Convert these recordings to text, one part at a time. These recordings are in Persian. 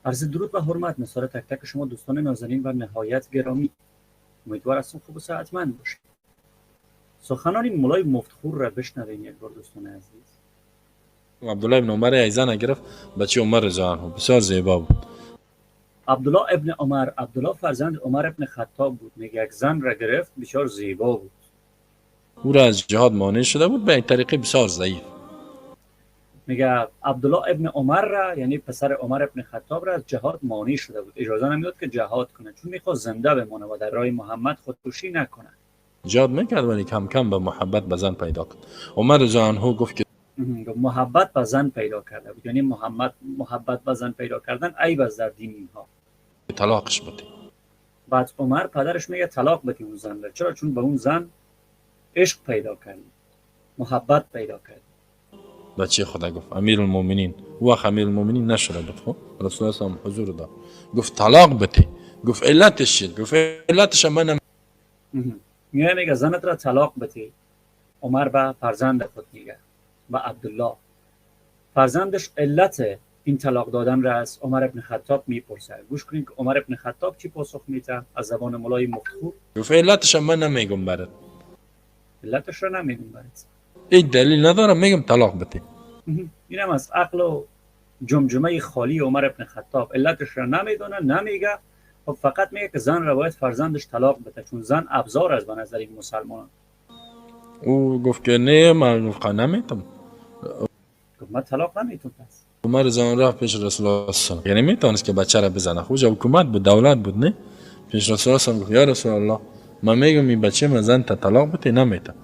عرض درود و حرمت نثار تک تک شما دوستان نازنین و نهایت گرامی. امیدوار هستم خوب و صحتمند باشید. سخنان این ملای مفتخور را بشنوین یک بار دوستان عزیز. عبدالله ابن عمر یک زن گرفت، بچه عمر رضی الله عنه، بسیار زیبا بود. عبدالله ابن عمر، عبدالله فرزند عمر ابن خطاب بود، میگه یک زن را گرفت بسیار زیبا بود. او را از جهاد مانع شده بود به یک طریقه بسیار ضعیف. میگه عبدالله ابن عمر را، یعنی پسر عمر ابن خطاب را از جهاد مانع شده بود، اجازه نمیداد که جهاد کنه، چون میخواست زنده بمانه و در راه محمد خودکشی نکنه. جهاد میکرد ولی کم کم به محبت به زن پیدا کرد. عمر رضی الله عنه گفت که محبت به زن پیدا کرده بود، یعنی محمد محبت به زن پیدا کردن عیب است در دین اینها. طلاقش بده. بعد عمر پدرش میگه طلاق بده اون زن را. چرا؟ چون به اون زن عشق پیدا کرد، محبت پیدا کرد. بچه خدا گفت امیرالمومنین، وقت امیرالمومنین نشده بود، خب رسول الله صلی حضور داد، گفت طلاق بده. گفت علتش چیه؟ گفت علتش من میگه، میگه زنت را طلاق بده. عمر به فرزند خود میگه، به عبدالله فرزندش، علت این طلاق دادن را از عمر ابن خطاب میپرسه. گوش کنین که عمر ابن خطاب چی پاسخ میده از زبان ملای مفتخور. گفت علتش من نمیگم برات، علتش را نمیگم برات، این دلیل ندارم، میگم طلاق بده. اینم از عقل و جمجمه خالی عمر ابن خطاب، علتش را نمیدونه، نمیگه، خب فقط میگه که زن را باید فرزندش طلاق بده، چون زن ابزار است به نظر این مسلمانان. او گفت که نه، من گفت نمیتم، گفت من طلاق نمیتم. پس عمر زن رفت پیش رسول الله صلی الله علیه و یعنی میتونست که بچه را بزنه، خب حکومت بود، دولت بود، نه؟ پیش رسول الله گفت یا رسول الله، من میگم این بچه من زن تا طلاق بده، نمیته.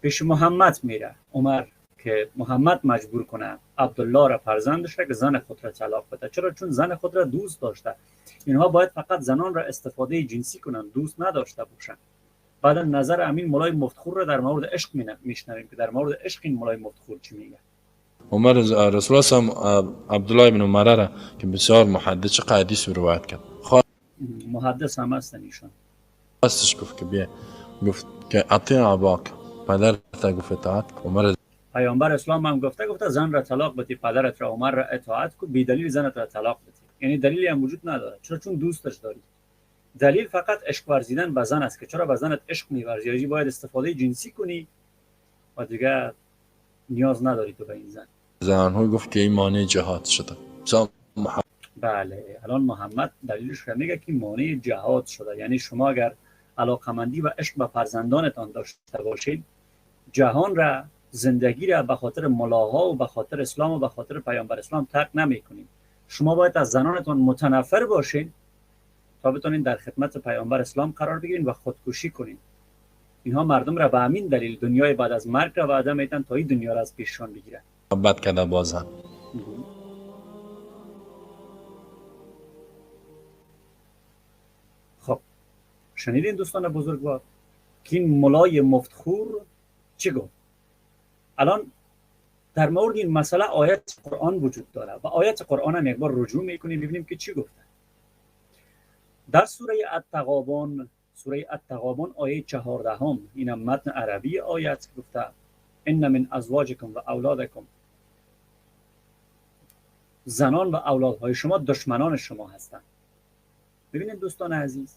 پیش محمد میره عمر که محمد مجبور کنه عبدالله را فرزندش را که زن خود را طلاق بده. چرا؟ چون زن خود را دوست داشته. اینها باید فقط زنان را استفاده جنسی کنند، دوست نداشته باشند. بعد نظر امین ملای مفتخور را در مورد عشق میشنویم که در مورد عشق این ملای مفتخور چی میگه. عمر رسول الله عبدالله ابن عمر را که بسیار محدث، چه حدیث روایت کرد، محدث هم هستن ایشان، خواستش گفت که بیا، گفت که اطیع اباک، پدرت گفت اطاعت. عمر پیامبر اسلام هم گفته، گفته زن را طلاق بدی، پدرت را عمر را اطاعت کن، بی دلیل زنت را طلاق بدی، یعنی دلیلی هم وجود نداره. چرا؟ چون دوستش داری. دلیل فقط عشق ورزیدن به زن است که چرا به زنت عشق می‌ورزی، یعنی باید استفاده جنسی کنی و دیگه نیاز نداری تو به این زن. زنها گفت که این مانع جهاد شده. بله، الان محمد دلیلش رو میگه که مانع جهاد شده، یعنی شما اگر علاقمندی و عشق به فرزندانتان داشته باشید، جهان را، زندگی را به خاطر ملاها و به خاطر اسلام و به خاطر پیامبر اسلام ترک نمی‌کنید. شما باید از زنانتان متنفر باشین تا بتونین در خدمت پیامبر اسلام قرار بگیرین و خودکشی کنین. اینها مردم را به همین دلیل دنیای بعد از مرگ را وعده میدن تا این دنیا را از پیششان بگیرن. محبت کرده بازن. خب شنیدین دوستان بزرگوار که این ملای مفتخور چی گفت؟ الان در مورد این مسئله آیت قرآن وجود داره و آیت قرآن هم یک بار رجوع میکنیم ببینیم که چی گفته. در سوره التغابن، سوره التغابن آیه 14، اینم متن عربی آیت، گفته ان من ازواجکم و اولادکم، زنان و اولادهای شما دشمنان شما هستند. ببینید دوستان عزیز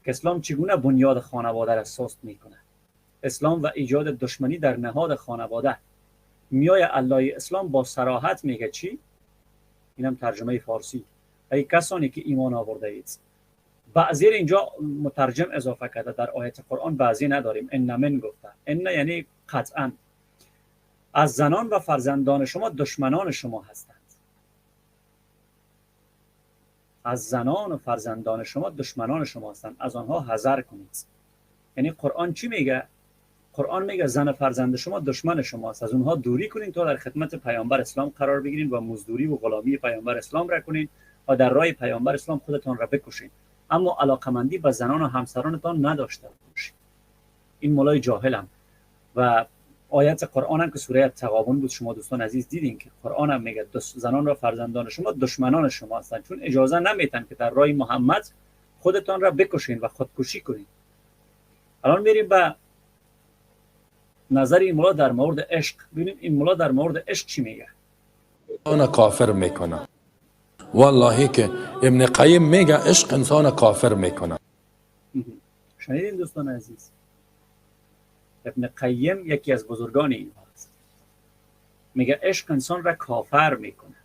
که اسلام چگونه بنیاد خانواده را سست میکنه. اسلام و ایجاد دشمنی در نهاد خانواده. میای الله اسلام با صراحت میگه چی؟ اینم ترجمه فارسی. ای کسانی که ایمان آورده اید. بعضی اینجا مترجم اضافه کرده، در آیت قرآن بعضی نداریم. ان من گفته، ان یعنی قطعا از زنان و فرزندان شما دشمنان شما هستند. از زنان و فرزندان شما دشمنان شما هستند، از آنها حذر کنید. یعنی قرآن چی میگه؟ قرآن میگه زن و فرزند شما دشمن شما است، از اونها دوری کنین تا در خدمت پیامبر اسلام قرار بگیرین و مزدوری و غلامی پیامبر اسلام را کنین و در راه پیامبر اسلام خودتان را بکشین، اما علاقمندی به زنان و همسرانتان نداشته باشید. این مولای جاهلم و آیت قرآن هم که سوره تغابن بود، شما دوستان عزیز دیدین که قرآن هم میگه زنان و فرزندان شما دشمنان شما هستند، چون اجازه نمیتن که در راه محمد خودتان را بکشین و خودکشی کنین. الان میریم به نظر این مولا در مورد عشق. ببینیم این مولا در مورد عشق چی میگه. انا کافر میکنه. والله که ابن قیم میگه عشق انسان کافر میکنه. شنیدین دوستان عزیز، ابن قیم یکی از بزرگان اینها است، میگه عشق انسان را کافر میکنه.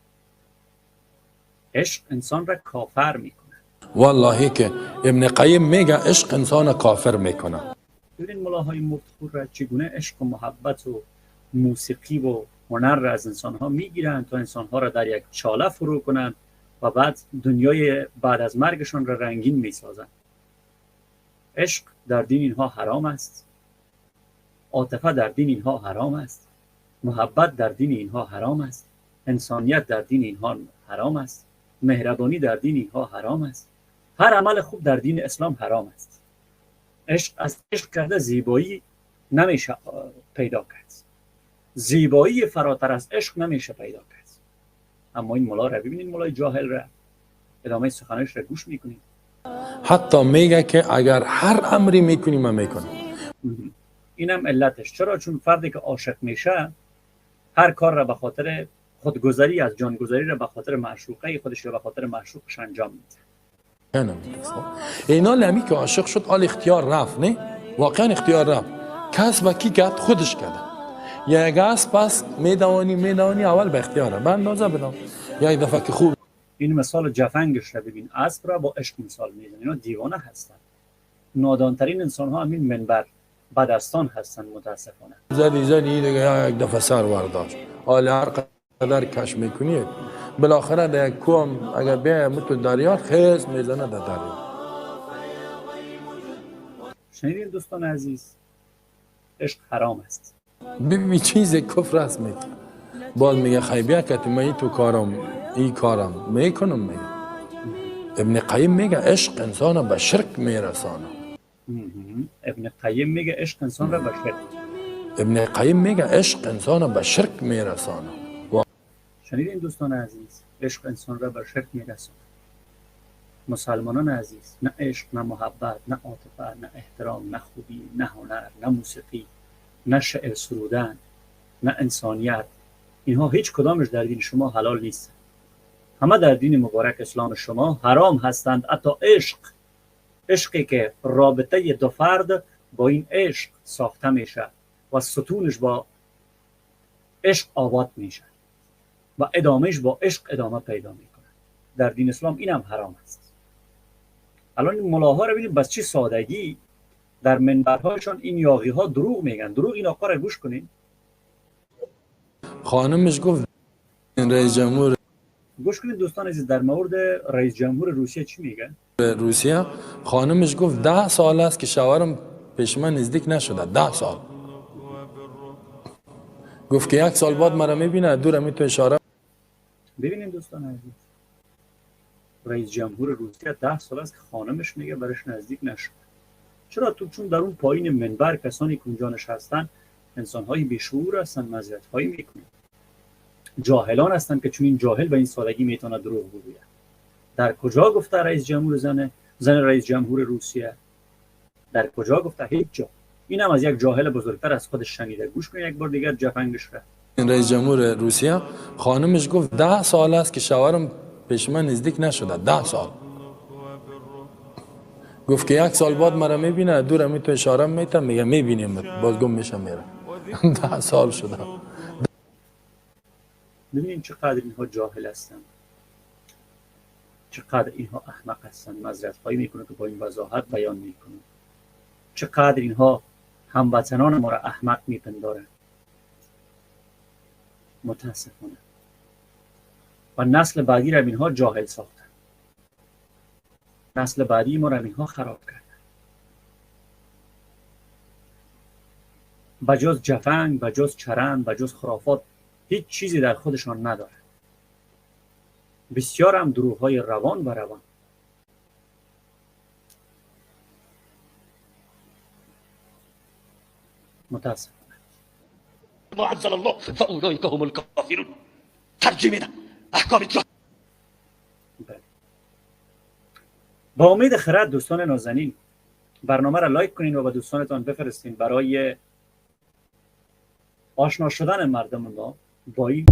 عشق انسان را کافر میکنه. والله که ابن قیم میگه عشق انسان کافر میکنه. ببینید ملاهای مفتخور را چگونه عشق و محبت و موسیقی و هنر را از انسانها میگیرند تا انسانها را در یک چاله فرو کنند و بعد دنیای بعد از مرگشان را رنگین میسازند. عشق در دین اینها حرام است، عاطفه در دین اینها حرام است، محبت در دین اینها حرام است، انسانیت در دین اینها حرام است، مهربانی در دین اینها حرام است، هر عمل خوب در دین اسلام حرام است. عشق از عشق کرده زیبایی نمیشه پیدا کرد، زیبایی فراتر از عشق نمیشه پیدا کرد. اما این ملا را ببینید، ملای جاهل را، ادامه سخنش را گوش میکنید. حتی میگه که اگر هر امری میکنی من میکنم. اینم علتش. چرا؟ چون فردی که عاشق میشه هر کار را به خاطر خودگذری، از جانگذری را به خاطر معشوقه خودش یا به خاطر معشوقش انجام میده. اینا لمی که عاشق شد آل اختیار رفت، نه؟ واقعا اختیار رفت. کس با کی کرد؟ خودش کرد. یک از پس میدوانی اول به اختیاره، به اندازه بدم. یک دفعه که خوب این مثال جفنگش را ببین، اسب را با عشق مثال میزنه. اینا دیوانه هستن، نادانترین انسان ها همین منبر بدستان هستن متاسفانه. زدی دیگه یک دفعه سر ورداشت. حالا هر قدر کش میکنی بالاخره در یک کوم اگر بیایم تو دریا خیز میزنه در دریا. شنیدین دوستان عزیز، عشق حرام است. ببین چیز کفر است. میگه باز میگه خیبیه که من تو کارم این کارم میکنم. میگه ابن قیم میگه عشق انسان به شرک میرسانه. ابن قیم میگه عشق انسان را به شرک. ابن قیم میگه عشق انسان به شرک میرسانه. شنیدین دوستان عزیز، عشق انسان را به شرک میرسانه. مسلمانان عزیز، نه عشق، نه محبت، نه عاطفه، نه احترام، نه خوبی، نه هنر، نه موسیقی، نه شعر سرودن، نه انسانیت، اینها هیچ کدامش در دین شما حلال نیست. همه در دین مبارک اسلام شما حرام هستند. حتی عشق، عشقی که رابطه دو فرد با این عشق ساخته میشه و ستونش با عشق آباد میشه و ادامهش با عشق ادامه پیدا میکنه، در دین اسلام اینم حرام است. الان این ملاها رو ببینید بس چه سادگی در منبرهایشان این یاغی ها دروغ میگن. دروغ این آقا رو گوش کنین. خانمش گفت رئیس جمهور، گوش کنید دوستان عزیز، در مورد رئیس جمهور روسیه چی میگه؟ روسیه خانمش گفت 10 سال است که شوهرم پیش من نزدیک نشده. 10 سال. گفت که 1 سال بعد مرا میبینه، دور می تو اشاره. ببینید دوستان عزیز، رئیس جمهور روسیه 10 سال است که خانمش میگه برش نزدیک نشده. چرا؟ تو چون در اون پایین منبر کسانی که اونجا نشستن انسان‌های بیشعور هستن، مزیت‌هایی میکنن، جاهلان هستن که چون این جاهل به این سادگی میتونه دروغ بگوید. در کجا گفته رئیس جمهور زن رئیس جمهور روسیه؟ در کجا گفته؟ هیچ جا. اینم از یک جاهل بزرگتر از خودش شنیده. گوش کنید یک بار دیگر جفنگش را. رئیس جمهور روسیه خانمش گفت 10 سال است که شوهرم پیش من نزدیک نشده. 10 سال. گفت که 1 سال بعد مرا میبینه، دور می تو اشاره میتم، میگه میبینیم، باز گم میشه میره. 10 سال شده. ببینیم چقدر اینها جاهل هستن، چقدر اینها احمق هستن، معذرت خواهی میکنه که با این وضاحت بیان میکنه. چقدر اینها هموطنان ما را احمق میپندارن متاسفانه، و نسل بعدی را اینها جاهل ساختن، نسل بعدی ما را اینها خراب کردن. بجز جفنگ، بجز چرند، بجز خرافات هیچ چیزی در خودشان ندارن. بسیار هم دروغ‌های روان و روان. متاسفانه ما انزل الله فاولئک هم الکافرون. ترجمه میدم احکام جا. بله. با امید خرد دوستان نازنین، برنامه را لایک کنین و به دوستانتان بفرستین برای آشنا شدن مردم ما با این